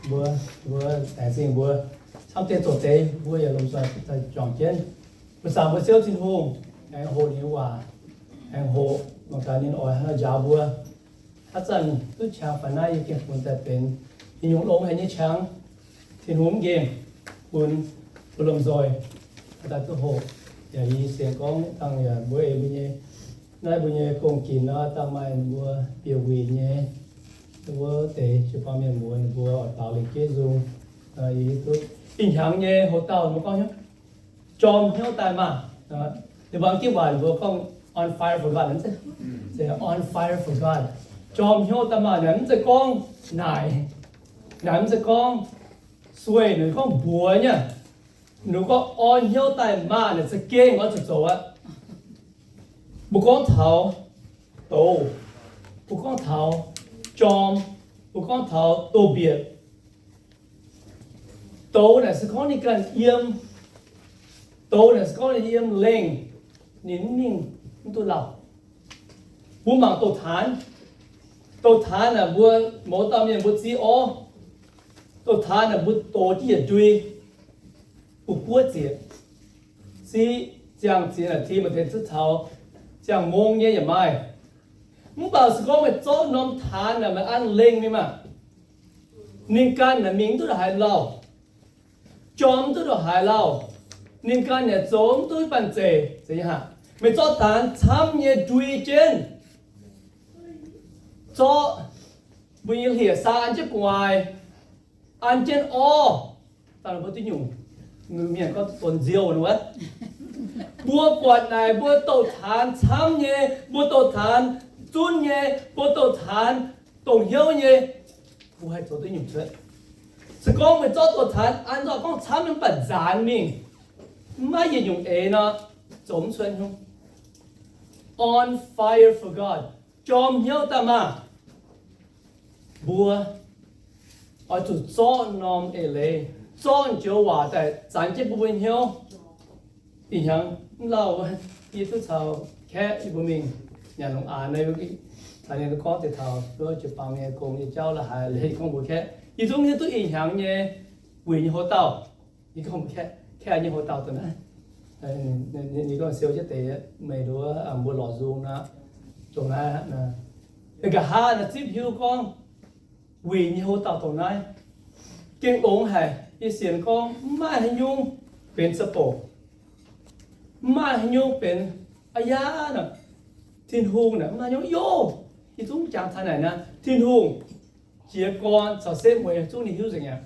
mbuo, mbuo laengz zingh mbuo camv deix zoqc deix, mbuo yaac lomh nzoih juangc jienv. Mbuo zaangc mbuo Ziouv Tin-Hungh, aengx hoqc ninh nyei waac, aengx hoqc mangc gaax ninh oix haaix nor njaaux mbuo. Haaix zanc duqv qangx faaux naaiv yie gengh funx daaih benx nyungc longx haic nyei qangx. Tin-Hungh mv nqemh, bun mbuo lomh nzoih haaix dauh duqv hoqc. Yaac yie sienx gorngv dangh yaac mbuo ei mbuo nyei, naaiv mbuo nyei gong-ginx nor, dangh maaih mbuo bieqc wuic nyei wuov deix jiu-baang mienh muoz ninh mbuo oix baaux lingc jeiv nzung. Yie duqv ih hnyangx nyei hoc-dauh mbuo gorngv hnyouv, jorm hnyouv daaih maah! Ninh mbuo gitv waac ninh mbuo gorngv on fire for God, on fire for God, jorm hnyouv daaih maah! Naaic mv zeiz gorngv naaic, naaic mv zeiz gorngv sueih, ninh gorngv mbuox nyei. Ninh gorngv on hnyouv daaih maah! Naaic za'gengh oix zuqc zoux aqv. Mbuo gorngv taux douz, mbuo gorngv taux jorm, mbuo gorngv taux douz-mbietc. Douz naaic se gorngv ninh ganh yiem, douz naaic se gorngv ninh yiem lengh, ninh mv mingh mv duqv lauh. Mbuo mangc douz-taanx, douz-taanx naaic mbuo mouz dauh mienh mbuo zieqv orv, douz-taanx naaic mbuo doz jienv yietc ndui, mbuo buov zieqc. Ziqv ziangh ziex naaic ti maaih deix zieqv caux ziangh mong nyei yaac maaih. Mv baac se gorngv meih zorqv norm taanx naaic meih an lengh mingh maah! Ninh ganh naaic mingh mv duqv ndongc haaix lauh, jorm mv duqv ndongc haaix lauh, ninh ganh yaac zoux mv duqv banh zeic. Meih zorqv taanx camv nyei ndui jienv, zorqv mbuo nyei hlieqv-saa an jienv gu'nguaaic, an jienv orv, dangh mbuo duqv nyungc, mienh gorngv donx nziouh wuov. Mbuo buatc naaic mbuo douz-taanx camv nyei, mbuo douz-taanx zunv nyei, mbuo douz-taanx dongh hnyouv nyei, mbuo haih zoux duqv nyungc cuotv. Se gorngv meih zorqv douz-taanx an zorqv gorngv camv nyei mv baac nzaanx mingh, maiv yietc nyungc eix nor, zoux mv cuotv hnyouv. On fire for God, jorm hnyouv daaih maah! Mbuo oix zuqc zorqv norm eix-leiz, zorqv joux waac daaih zanx jienv mbuo mbuo hnyouv. Ih hnyangx mv lauh, yie duqv caux Kaeqv yie mbuo mingh nyanc longx aax naaiv, caux ninh gorngv deix taux jiu-baang nyei gong nyei jauv la'haaix leiz gorngv mbuox Kaeqv, yie zungv hiuv duqv ih hnyangx nyei wuic nyei hoc-dauh. Yie gorngv mbuox Kaeqv, Kaeqv nyei hoc-dauh dongh naaiv. Yie gorngv siou jienv deix, meih nduov mbuo lorz nzung nor, dongh naaiv. Nqa'haav naaiv zipv hiuv gorngv wuic nyei hoc-dauh dongh naaiv. Gengh longx haic. Yie sienx gorngv mv maaih haaix nyungc benx za'bouc, mv maaih haaix nyungc benx a'yaauv nor, Tin-Hungh naaic mv maaih haaix nyungc yoh. Yie zungv jangx taux naaic nor, Tin-Hungh jiez gorn caux setv mueiz zungv ninh hiuv nzengc aqv.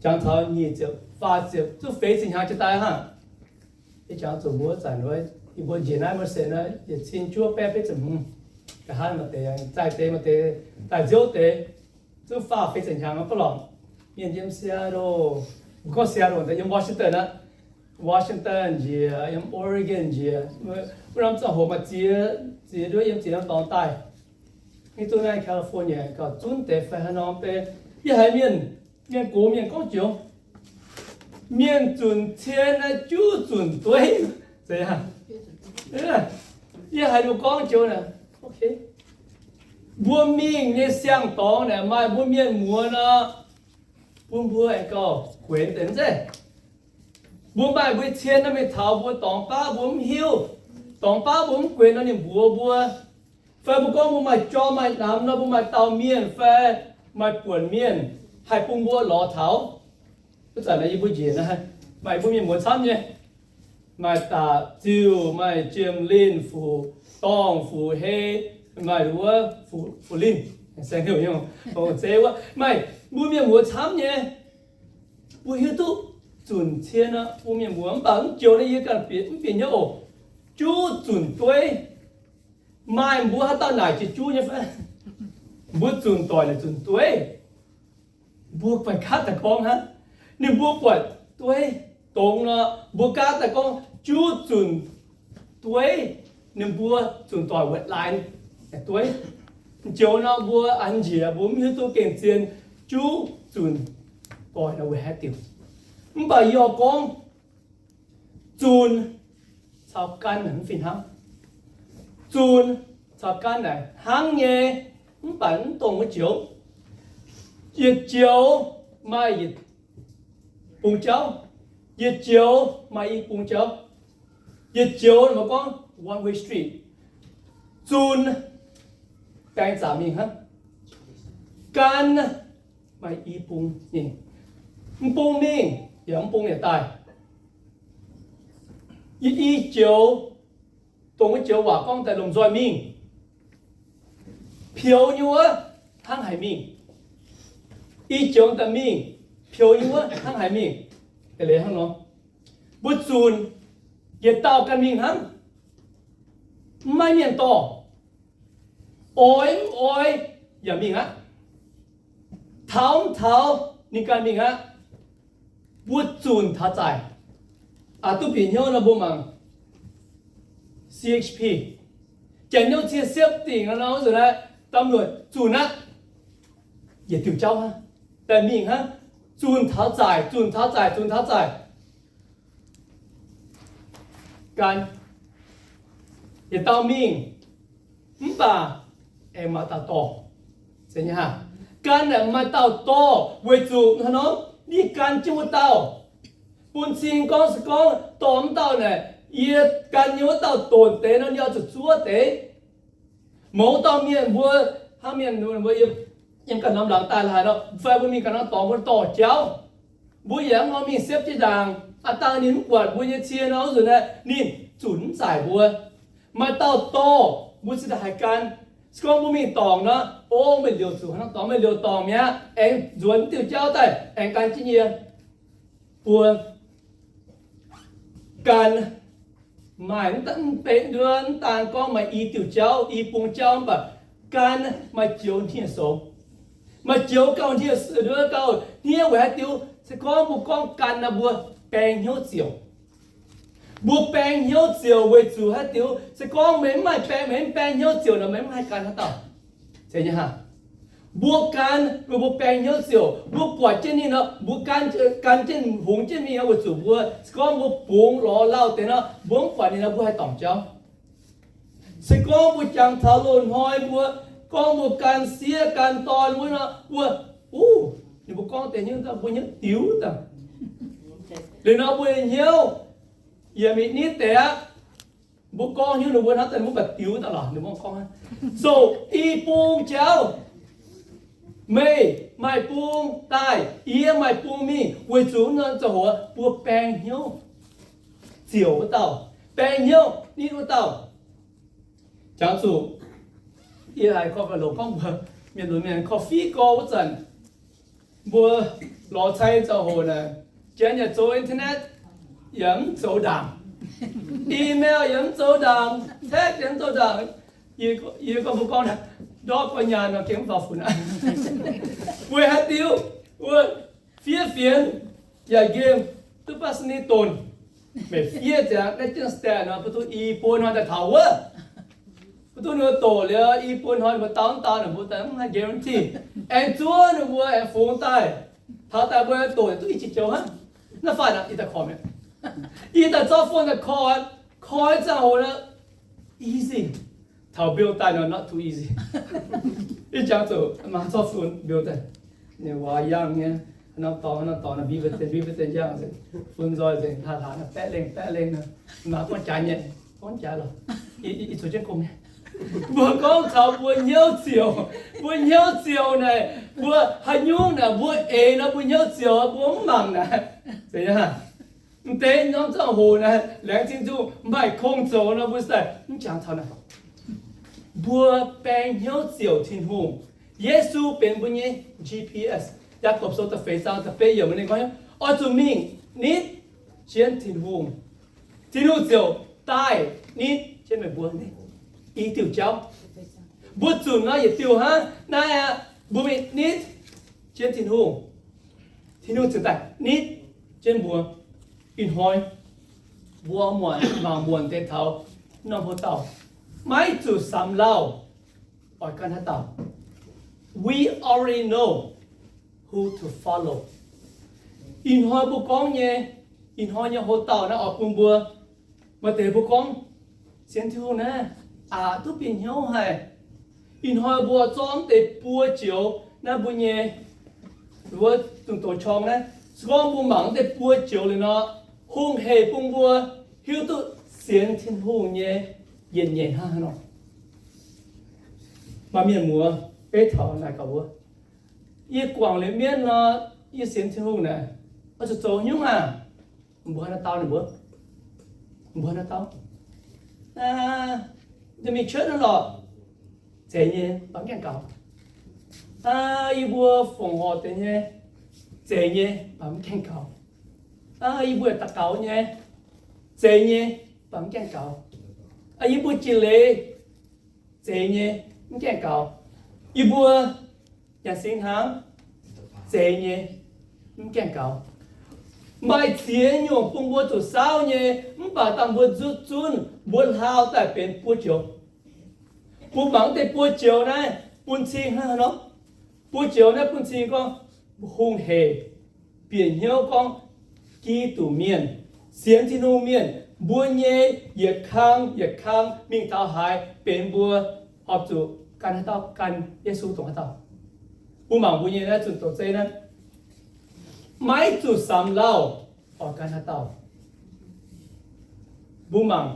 Jangx taux nyic ziepc, faah ziepc, zungv feix ziepc hnyangx jiex daaih hnangv. Yie jangx zuqc mbuo zanc wuov, yie mbuo njiec naaiv mbuo se naaiv yietc cin juov baeqv betv ziepc hmz. Nqa'haav maaih deix zaih deix, maaih deix daaih nziouv deix, zungv faah feix ziepc hnyangx baav lorqc. Mienh yiem Seattle, mbuo gorngv Seattle daaih yiem Washington aqv. Washington njiec, yiem Oregon njiec, wuov norm ziangh hoc maaih ziex, ziex nduov yiem ziex norm dorngx daaih. Maiv duqv naaiv California gauh zunv deix fai haaix norm deix. Yie haiz mienh, mienh gox mienh gorngv joux, mienh zunc cien naaiv juv zunc dueiv. Zeiz aqv. Yie haiz ninh gorngv joux naaic, mbuo mingh nyei siang-dorngx naaic maaih mbuo mienh muoz nor, bun mbuo aengx gauh guenx deix mv zeiz. Mbuo maaih mbuo cien nor mingh taux mbuo dorngx baav mbuo mv hiuv, dorngx baav mbuo mv guenx nor ninh mbuox mbuo. Fai mbuo gorngv mbuo maaih jorm maaih namx nor, mbuo maaih dauh mienh fai maaih buonc mienh haih bun mbuo lorz taux. Wuov zanc naaiv yie mbuo njiec naaiv maaih mbuo mienh muoz camv nyei. Maaih Da'ziuh, maaih Jiem Linh, Fuqc Dorngh, Fuqc Hei, maaih wuov Fuqc Linh, se wuov, maaih mbuo mienh muoz camv nyei. Mbuo hiuv duqv zunc cien nor, mbuo mienh muoz mv baac mv joux naaiv yie ganh bieqc mv bieqc hnyouv oc. Juv zunc dueiv. Maaih mbuo haaix dauh naaic jiex juv nyei fai? Mbuo zunc doic naaic zunc dueiv. Mbuo buatc gaatv daaih gorngv hnangv, ninh mbuo buatc dueiv dongz nor, mbuo gaatv daaih gorngv juv zunc dueiv, ninh mbuo zunc doic wuov laaix dueiv. Joux nor mbuo an njiec mbuo mv hiuv duqv gengh zien juv zunc doic nor weic haaix diuc. Mv baac yie oix gorngv zunc caux gan naaic mv fih hnangv. Zunc caux gan naaic hnangv nyei, mv baac mv dongh wuov joux. Yietc joux maaih yietc bung jauv. Yietc joux maaih i bung jauv. Yietc joux mbuo gorngv one way street. Zunh baeng zaqc mingh hnangv. Gan maaih i bung mingh. Mv bung mingh yaac mv bung yietc daaih. I, i joux, dongh wuov joux waac gorngv daaih lomh nzoih mingh, peux nyei wuov hnangv haaix mingh. I joux daaih mingh, peux nyei wuov hnangv haaix mingh. Eix leiz hnangv nor, mbuo zunc yietc dauh ganh mingh hnangv. Mv maaih mienh dorh. Oix mv oix yaac mingh aqv. Taux mv taux ninh ganh mingh aqv. Mbuo zunc taux zaaic. Aa, duqv bieqc hnyouv nor mbuo mangc C H P, Janx-Nyouv Cie Siepv Dingc nor, nzunc naaiv ตำรวจ zunc aqv. Yietc diuh jauv hnangv, daaih mingh hnangv. Zunc taux zaaic, zunc taux zaaic, zunc taux zaaic. Gan, yietc dauh mingh, mv baac aengx maaih dauh dorh. Gan aeqv, maaih dauh dorh weic zuqc hnangv nor, ninh gan jienv wuov dauh. Bun cing gorngv se gorngv dorh mv dauh naaic, yie gan nyei wuov dauh donx deix nor, ninh oix zuqc zuov deix. Mouz dauh mienh mbuo, hnangv mienh mbuo yiem ganh norm laangz daaih laaix nor, fai mbuo mingh ganh norm dorngx mbuo dorh jauv. Mbuo yaac mv nor mingh siepv jienv ndaangc. Aa, dangh ninh mv buatc mbuo nyei cie nor, nzunc naaiv ninh zunc mv zaaic mbuo. Maaih dauh dorh, mbuo cingx daaih haih gan. Se gorngv mbuo mingh dorngc nor, o, meih liouc zuqc hnangv dorngx, meih liouc dorngc mi'aqv, aengx nzuonx diuh jauv daaih aengx gan jienv yie. Mbuo gan maaih mv daan gorngv maaih i diuh jauv, i bung jauv, mv baac gan maaih joux hniev-soux. Maaih joux gauh hniev, gauh hniev weic haaix diuc? Se gorngv mbuo gorngv gan nor, mbuo baeng hnyouv ziouc. Mbuo baeng hnyouv ziouc weic zuqc haaix diuc? Se gorngv meih mv maaih baeng, meih mv baeng hnyouv ziouc nor, meih mv haih gan haaix dauh. Mbuo gan, mbuo baeng hnyouv ziouc, mbuo buatc jienv ninh nor, mbuo gan, gan jienv hungx jienv mingh weic zuqc mbuo, se gorngv mbuo bungx lorz lauh deix nor, mbuo mv buatc ninh nor, mbuo haih dorngc jauv. Se gorngv mbuo jangx taux loz-hnoi mbuo gorngv mbuo gan sieqv gan dorn wuov nor, mbuo, uh, ninh mbuo gorngv deix hnyouv, mbuo hnyouv diux daaih. Liuz nor mbuo hnyouv yaac mingh nitv deix aqv. Mbuo gorngv hnyouv ninh mbuo hnangv daaih, mbuo baac diux daaih lorqc, ninh mbuo gorngv. So, i bung jauv, meih maaih bung daaih, yie maaih bung mingh, weic zuqc nor ziangh hoc mbuo baeng hnyouv ziouc wuov dauh, baeng hnyouv nitv wuov dauh. Jangx zuqc yie haiz korv-longc gorngv mbuox mienh lunx mienh, korv-fiqv gorx wuov zanc mbuo lorz caix ziangh hoc naaic, janx yaac zoux internet yaac mv zoux ndaangc, email yaac mv zoux ndaangc, text yaac mv zoux ndaangc. Yie gorngv mbuo gorngv, ndortv gu'nyaanh nor gengh mv faaux funx aqv. Weic haaix diuc? Wuov fiev fienx yaac nqemh duqv baav sini donx. Meih fiev ziangx naaiv jienv stack nor, mbuo duqv i buo hnoi daaih taux wuov. Mbuo duqv ninh mbuo doqc liuz i buo hnoi ninh mbuo dau mv dau naaic mbuo daaih mv haih guarantee. Aengx zuov ninh mbuo aengx fungx daaih. Taux daaih mbuo doqc duqv i jiex joux hnangv. Naaiv faanh aqv, ih daaih korv mi'aqv. Ih daaih zorqv phone daaih koi, koi ziangh hoc nor, easy. Taux mbiouh daaih nor, not too easy. Ih jangx zuqc maaih zorqv phone mbiouh daaih, ninh waac yangh nyei, haaix norm dorngx, haaix norm dorngx, mbiv mbiv deix, mbiv mbiv deix yangh nzengc, phone nzoih nzengc, hlaax hlaax nor, baeqv lengh baeqv lengh nor, maaih gorngv jaaix nyei, gorngv jaaix lorqc. Ih, ih, ih zuqc jienv gong nyei. Mbuo gorngv taux mbuo hnyouv ziouc, mbuo hnyouv ziouc naaic, mbuo haaix nyungc naaic mbuo eix nor mbuo hnyouv ziouc, mbuo mv mangc naaic. Zeiz nyei hnangv. M'deix norm ziangh hoc naaic, laengz zingh Tin-Hungh maaih kong zoux nor, mbuo daaih mv jangx taux naaic. Mbuo baeng hnyouv ziouc Tin-Hungh. Yesu benx mbuo nyei G P S. Yaagorpc Sou da'feix zaang da'betv yiemc ninh gorngv, oix zuqc mingh nitv jienv Tin-Hungh, Tin-Hungh ziouc daaih nitv jienv meih mbuo. I diuh jauv, mbuo zunc nor yietc diuh hnangv. Naaiv aqv, mbuo mingh nitv jienv Tin-Hungh, Tin-Hungh ziouc daaih nitv jienv mbuo. Ih hnoi mbuo muonc, mangc muonc deix taux norm hlo dauh, maiv zuqc samx lauh oix gan haaix dauh. We already know who to follow. Ih hnoi mbuo gorngv nyei, ih hnoi nyei hlo dauh naaiv oix bun mbuo, maaih deix mbuo gorngv, sienx Tin-Hungh naaiv aqc duqv bieqc hnyouv haic. Ih hnoi mbuo zorqv deix buo joux naaiv mbuo nyei Mbuo zunh doz qorng naaiv, se gorngv mbuo mangc deix buo joux liuz nor, hungh heic bun mbuo hiuv duqv sienx Tin-Hungh nyei yietc nyeic hnangv haaix nor. Maaih mienh muoz beiv taux naaic gaax mbuo, yie guangc liuz mienv nor, yie sienx Tin-Hungh naaic, oix zuqc zoux nyungc aac? Mbuo haaix nor dau ninh mbuo? Mbuo haaix nor dau? Aa, mingh church naaiv lorqc, zeiz nyei, mv baac mv gaengh gaux. Aa, yie mbuo fongc horc deix nyei, zeiz nyei, mv baac mv gaengh gaux. Aa, yie mbuo daux gaux nyei, zeiz nyei, mv baac mv gaengh gaux. Aa, yie mbuo jiex leiz, zeiz nyei, mv gaengh gaux. Yie mbuo nyanc singx hnaangx, zeiz nyei, mv gaengh gaux. Maaih ziex nyungc bun mbuo zuqc saauv nyei, mv baac dangh mbuo nzuqc zunv, mbuo hlaau daaih benx buo joux. Mbuo mangc deix buo joux naaiv bun cing hnangv haaix nor? Buo joux naaiv bun cing gorngv hungh heic, bieqc hnyouv gorngv Giduc mienh, sienx Tin-Hungh mienh, mbuo nyei yietc kang yietc kang mingh taux haaix benx mbuo oix zuqc gan haaix dauh? Gan Yesu dongh haaix dauh? Mbuo mangc mbuo nyei naaiv zunh doz-zeiv naaiv, maiv zuqc samx lauh oix gan haaix dauh. Mbuo mangc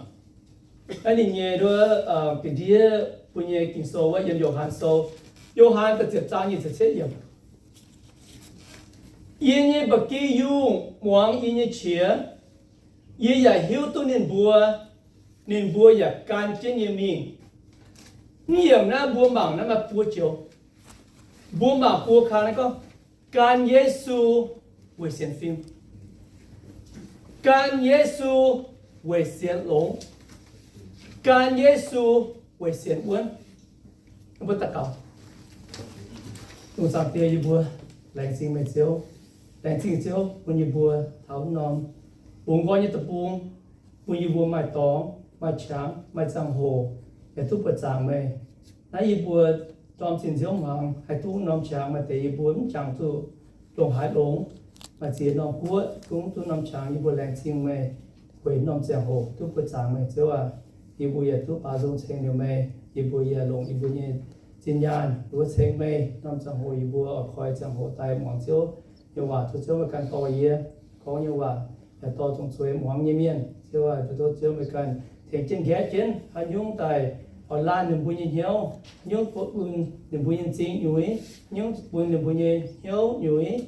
naaiv ninh nyei nduov, Bide mbuo nyei Ging-Sou wuov, yiem Yo^han Sou, Yo^han da'ziepc zaang nyic ziepc cietv yiemc. Yie nyei ba'gi yungh muangx yie nyei qiex. Yie yaac hiuv duqv ninh mbuo, ninh mbuo yaac gan jienv yie mingh. Mv yiemc naaiv mbuo mangc naaiv maaih buo joux. Mbuo mangc buo kang naaiv gorngv, gan Yesu weic sienx fim, gan Yesu weic sienx longx, gan Yesu weic sienx wuonv. Mbuo daux gaux. Ong Zaangc Diex, yie mbuo laengz zingh meih Ziouv. Laengz zingh Ziouv bun yie mbuo taux wuov norm bungx nqoi nyei deic-bung, bun yie mbuo maaih dorngx, maaih qangx, maaih ziangh hoc yaac duqv buoqc zaangc meih. Naaiv yie mbuo ndorm zinh nziouv hmuangx haih duqv norm qangx, maaih deix yie mbuo mv jangx zuqc longc haaix longx. Maaih ziex norm guoqv zungv duqv norm qangx, yie mbuo laengz zingh meih, weic norm ziangh hoc duqv buoqc zaangc meih Ziouv aac. Yie mbuo yaac duqv baaux nzung ceng liuz meih, yie mbuo yaac longc yie mbuo nyei zinh nyaanh wuov ceng meih. Norm ziangh hoc yie mbuo oix koi ziangh hoc daaih muangx Ziouv nyei waac, tov Ziouv meih ganh dorh yie gorngv nyei waac yaac dorh zungv zueiz muangx nyei mienh. Ziouv aac, tov Ziouv meih ganh tengx jienv nqaeqv jienv haaix nyungc daaih oix laanh ninh mbuo nyei hnyouv, haaix nyungc bun ninh mbuo nyei m'zing nyuiz, haaix nyungc bun ninh mbuo nyei hnyouv nyuiz.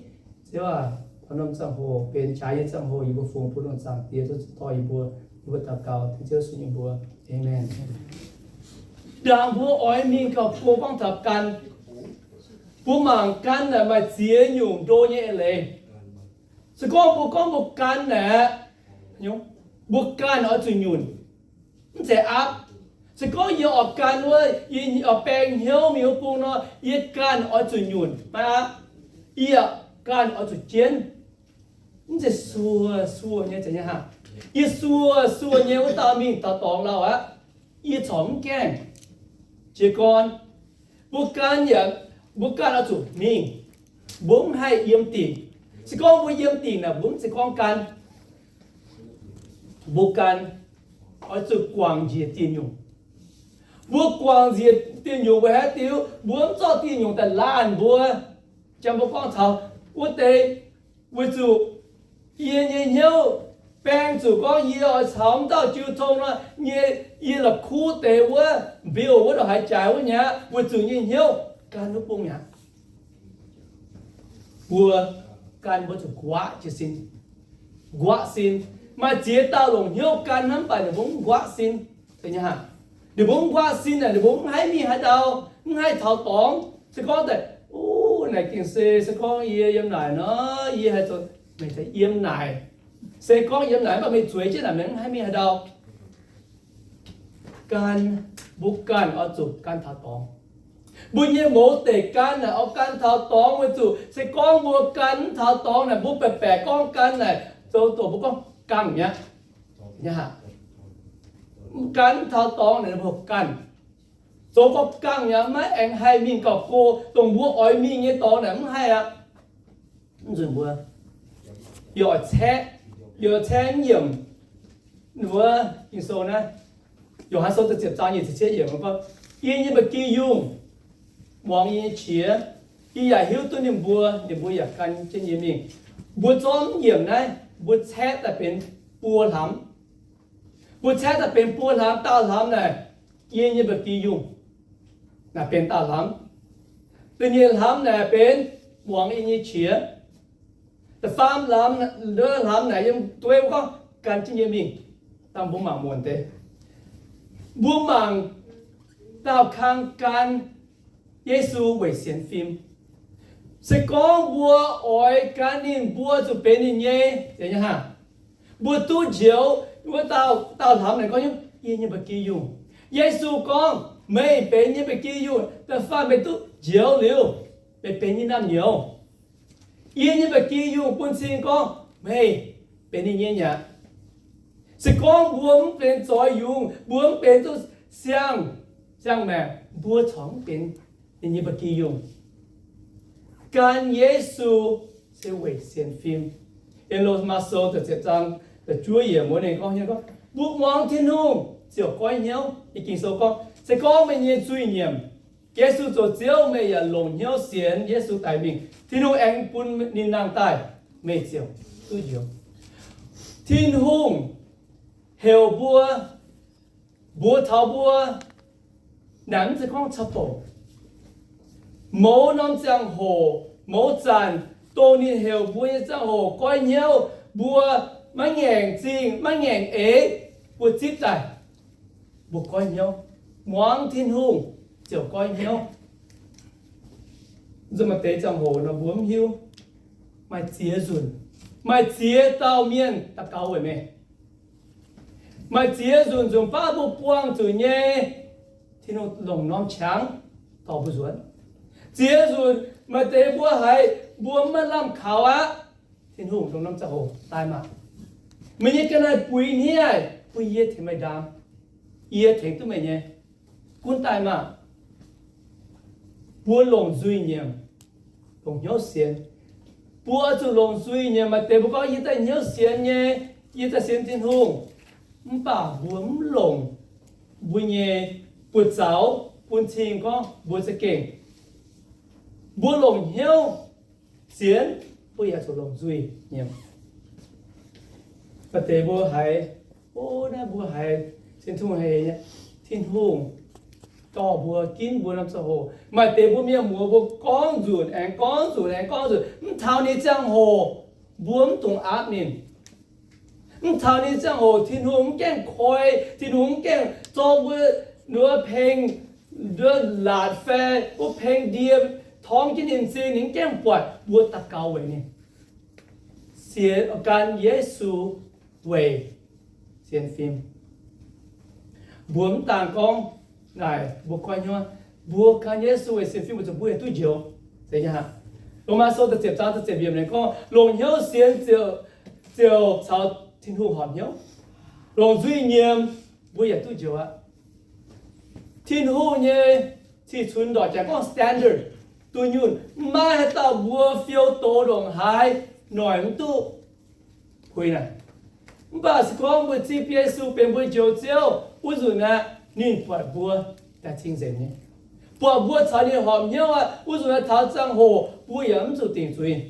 Ziouv aac, taux norm ziangh hoc benx jaaix nyei ziangh hoc, yie mbuo fungx bun Ong Zaangc Diex duqv dorh yie mbuo. Yie mbuo daux gaux dengv Ziouv Yesu nyei mbuox. Aamen. Ndaangc mbuo oix mingh gauh go gorngv taux gan. Mbuo mangc gan naaic maaih ziex nyungc ndo nyei eix leiz. Se gorngv mbuo gorngv mbuo gan naaic, mbuo ganh oix zuqc nyunc, mv zeiz aapv. Se gorngv yie oix gan wuov, yie oix baeng hnyouv mingh wuov bung nor, yie ganh oix zuqc nyunc, maiv aapv. Yie ganh oix zuqc jienv. Mv zeiz suoh suoh nyei, zeiz nyei hnangv. Yie suoh suoh nyei wuov dauh mingh taux dorngx lauh aqv, yie corc mv gaengh. Jiez gorn, mbuo gan yaac, mbuo ganh oix zuqc mingh. Mbuo mv haih yiem dingc. Se gorngv mbuo yiem dingc naaic, mbuo mv zeiz gorngv gan. Mbuo gan oix zuqc guangc njiec dieh nyungc. Mbuo guangc njiec dieh nyungc weic haaix diuc? Mbuo mv zorqv dieh nyungc daaih laanh mbuo. Jang mbuo gorngv taux wuov deix, weic zuqc yie nyei hnyouv baeng zuqc gorngv yie oix caux wuov dauh jiu tong nor, yie, yie la'kuqv deix wuov mbiouh wuov ndongc haaix jaaix wuov mi'aqv, weic zuqc nyei hnyouv gan wuov bung mi'aqv. Mbuo gan mbuo zuqc nquaqv jiez sin, nquaqv sin. Maaih ziex dauh longc hnyouv gan hnangv, mv baac ninh mbuo mv nquaqv sin. Ninh mbuo mv nquaqv sin aeqv, ninh mbuo mv haih mingh haaix ndau, mv haih taux dorngx. Se gorngv daaih, naaic gengh se, se gorngv yie yiem naaic nor, yie haih zoux, meih daaih yiem naaic. Se gorngv yiem naaic mv baac meih zueiz jienv naaic, meih mv haih mingh haaix ndau. Gan, mbuo ganh oix zuqc gan taux dorngx. Mbuo nyei mouz deic gan naaic oix gan taux dorngx weic zuqc se gorngv mbuo gan mv taux dorngx naaic, mbuo baeqc baeqc gorngv gan naaic, zoux doqc mbuo gorngv gangh mi'aqv. Gan mv taux dorngx naaic mbuo ganh zoux gorngv gangh mi'aqv, maiv aengx haih mingh gauh go, dongh mbuo oix mingh nyei dorngx naaic mv haih aqv. Mv nzunc mbuo, yie oix caeqv, yie oix caeqv mv yiemc wuov Ging-Sou naaiv, Yo^han Sou da'ziepc zaang nyic ziepc cietv yiemc gorngv, yie nyei ba'gi yungh muangx yie nyei qiex. Yie yaac hiuv duqv ninh mbuo, ninh mbuo yaac gan jienv yie mingh. Mbuo zorqv nyiemc naaiv, mbuo caeqv daaih benx buo hlaax. Mbuo caeqv daaih benx buo hlaax, daauh hlaax naaic yie nyei mba'gi yungh, naaic benx daauh hlaax. Da'nyeic hlaax naaic benx muangx yie nyei qiex. Da'faam hlaax, hlaax naaic yiem dueiv gorngv gan jienv yie mingh. Dangh mbuo mangc muonc deix. Mbuo mangc daauh kang gan Yesu weic sienx fim. Se gorngv mbuo oix gan ninh, mbuo zuqc benx ninh nyei, hnangv mbuo duqv njoux wuov dauh, daauh hlaax naaic gorngv, yie nyei mba'gi yungh. Yesu gorngv, meih benx yie nyei mba'gi yungh. Da'faanh meih duqv njoux liuz, meih benx yie nyei naamh nyouz. Yie nyei mba'gi yungh bun cing gorngv meih benx ninh nyei aqv. Se gorngv mbuo mv benx zoix yungz, mbuo mv benx duqv siang, siang-maengc, mbuo corc mv benx ninh nyei mba'gi yungh. Gan Yesu se weic sienx fim. Ih Lomaa Sou da'ziepc zaang da'juov yiemc wuov ninh gorngv, gorngv, mbuo muangx Tin-Hungh ziouc goiv hnyouv. Ging-Sou gorngv, se gorngv meih nyei nzuih nyiemc Yesu zoux Ziouv, meih yaac longc hnyouv sienx Yesu daic mingh, Tin-Hungh aengx bun ninh nangh daaih, meih ziouc duqv njoux. Tin-Hungh heuc mbuo, mbuox taux mbuo, naaic mv zeiz gorngv cau bouc. Mouz norm ziangh hoc, mouz zanc, dongh ninh heuc mbuo nyei ziangh hoc goiv hnyouv, mbuo maiv ngaengc zingh, maiv ngaengc eix, mbuo zipv daaih, mbuo goiv hnyouv, muangx Tin-Hungh ziouc goiv hnyouv. Maaih deix ziangh hoc nor mbuo mv hiuv, maaih ziex nzunc, maaih ziex dauh mienh daux gaux weic meih. Maaih ziex nzunc, nzunc baav mbuo buangh zuqc nyei, Tin-Hungh longc norm qangx dorh mbuo nzuonx. Ziex nzunc maaih deix mbuo haiz mbuo maiv lamh kaux aqv, Tin-Hungh longc norm ziangh hoc daaih maah! Meih nyei ga'naaiv buix hniev, bun yie tengx meih ndaam, yie tengx duqv meih nyei. Gunv daaih maah! Mbuo longc nzuih nyiemc, longc hnyouv sienx. Mbuo oix zuqc longc nzuih nyiemc. Maaih deix mbuo gorngv, yie daaih hnyouv sienx nyei, yie daaih sienx Tin-Hungh. Mv baac mbuo mv longc mbuo nyei buoz-zaux bun cing gorngv mbuo za'gengh, mbuo longc hnyouv sienx, mbuo yaac zuqc longc nzuih nyiemc. Maaih deix mbuo haiz, o, naaiv mbuo haiz Tin-Hungh haiz, Tin-Hungh dorh mbuo, ginv mbuo norm ziangh hoc. Maaih deix mbuo mienh muoz mbuo gorngv nzunc aengx gorngv nzunc aengx gorngv nzunc, mv taux ninh ziangh hoc mbuo mv dungx aapv ninh. Mv taux ninh ziangh hoc Tin-Hungh mv gaengh koi, Tin-Hungh mv gaengh zorqv mbuo nduov peng, nduov laatc fai wuov peng ndie torngv jienv ninh m'zing, ninh mv gaengh buatc, mbuo daux gaux weic ninh, sienx, gan Yesu weic sienx fim. Mbuo mv daan gorngv naaic mbuo goiv hnyouv, mbuo gan Yesu weic sienx fim weic zuqc mbuo yaac duqv njoux. Lomaa Sou da'ziepc zaang da'ziepc yiemc ninh gorngv, longc hnyouv sienx ziouc, ziouc caux Tin-Hungh horpc hnyouv. Longc nzuih nyiemc, mbuo yaac duqv njoux aqv. Tin-Hungh nyei cih cunx ndortc jaax gorngv standard, dunh yunh, maiv maaih haaix dauh mbuo fiou doz ndongc haaix noic mv duqv puix naaic. Mv baac se gorngv mbuo zipv Yesu benx mbuo njoux Ziouv, wuov nzunc aqv, ninh buatc mbuo daaih cing-nzengc nyei, buatc mbuo caux ninh horpc hnyouv aqv. Wuov nzunc aqv, taux ziangh hoc mbuo yaac mv zuqc dingc zuiz.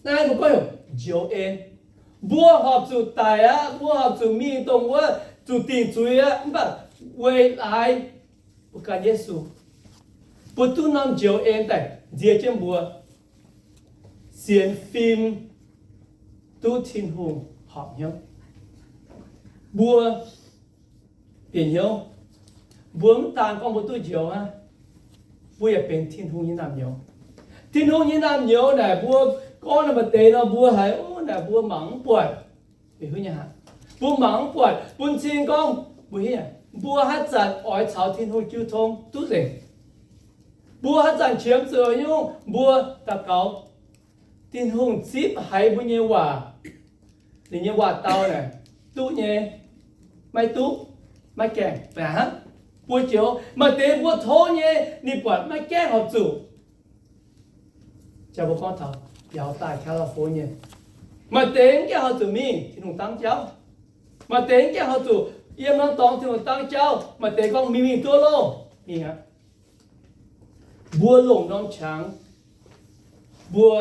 Naaiv mbuo gorngv heuc njoux en. Mbuo horpc zuqc daic aqv. Mbuo horpc zuqc mingh dongh wuov zuqc dingc zuiz aqv. Mv baac weic laaix mbuo gan Yesu, mbuo duqv norm njoux en daaih nziex jienv mbuo sienx fim, duqv Tin-Hungh horpc hnyouv. Mbuo bieqc hnyouv, mbuo mv daan gorngv mbuo duqv njoux aqv, mbuo yaac benx Tin-Hungh nyei naamh nyouz. Tin-Hungh nyei naamh nyouz naaic mbuo gorngv naaic maaih deix nor mbuo haiz, o, naaic mbuo mangc mv buatc. Mbuo mangc mv buatc, bun cing gorngv mbuo haiz, mbuo haaix zanc oix caux Tin-Hungh jiu tong duqv nzengc. Mbuo haaix zanc qiemx zuqc nyungc, mbuo daux gaux, Tin-Hungh zipv haiz mbuo nyei waac, ninh nyei waac-dau naaic, duqv nyei, maiv duqv, maiv gaengh, hnangv. Mbuo joux maaih deix mbuo tov nyei, ninh buatc maiv gaengh horpc zuqc. Jaa mbuo gorngv taux biaux daaih California nyei, maaih deix mv gaengh horpc zuqc mingh, Tin-Hungh dangv jauv. Maaih deix mv gaengh horpc zuqc yiem norm dorngx, Tin-Hungh dangv jauv. Maaih deix gorngv mingh mingh duqv loh, mingh aqv. Mbuo longc norm qangx, mbuo